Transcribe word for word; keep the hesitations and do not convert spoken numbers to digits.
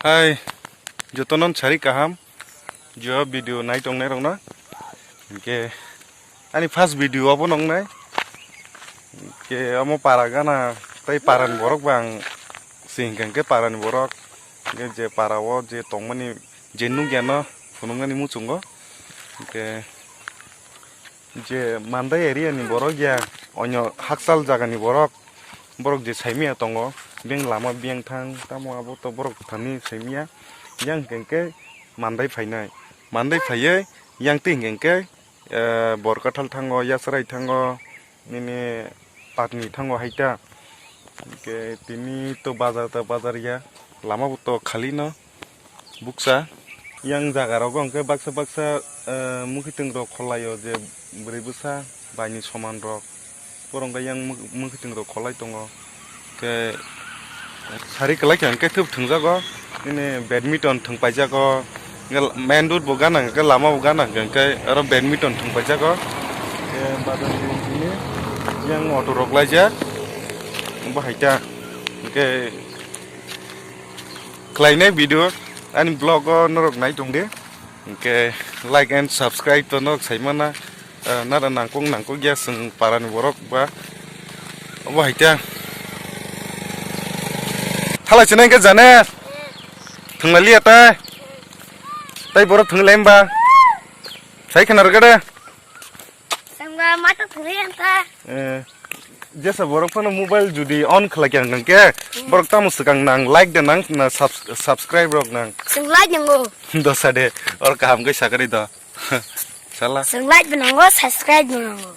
Hai, jotono sari kaham, jo video nai tongnai rokno. Hingke ani first video abo nongnai. Hingke amo para gana tei parani borok bang si hingka hingke parani borok. Hingke je para o je tongmani je nukya no phunuknani muchungo. Hingke je Mandai area ni borok ya, onyo hakchal jaga ni borok, borok je saimaya tongo, beng lama beng thang, tamo abo to borok thani saimaya, yang hingke hingke Mandai phainai, Mandai phaiye yang twi hingke hingke, eh, Borkathal thango, Yasrai thango, nini Patni thango haita, hingke tini to bazar ta bazar ya, lama bo to khali no. Buksa. Yang jaga rogo hingke baksa baksa, eh, mwkhitwng rok kholaio je bwrwi bwsa baini soman rok. Borok hingke yang mwk-, mwkhitwng rok kholai tongo. Hingke sari kwlai kha hingke thwp thwngjago. Nini badminton thwng paijago. Hingke main road bo gana hingke lama bo gana hingke oro badminton thwng paijago. Hingke bazar ni yang auto rok laijak. Bo haita. Hingke khlainai video ani vlog o norok nai tong di, hingke like and subscribe to norok sai mana, eh, nara nangkuk nangkuk ya chwng para ni borok ba obo hai ta. Thalai chinai hingke jane thwnglai liya ta, tai borok thwnglai hwnba sai khna rwgade. Sangba mato thwngwi ang kha. Eh, jesa borok phano mobile judi on khlai khe ang khe, borok tamo swkang nang like de nang na subs-, subscribe rok nang. Chwng like nango. Dosa de, or kaham khe sakari do. Sala. Chwng like bo nango, subscribe bo nango.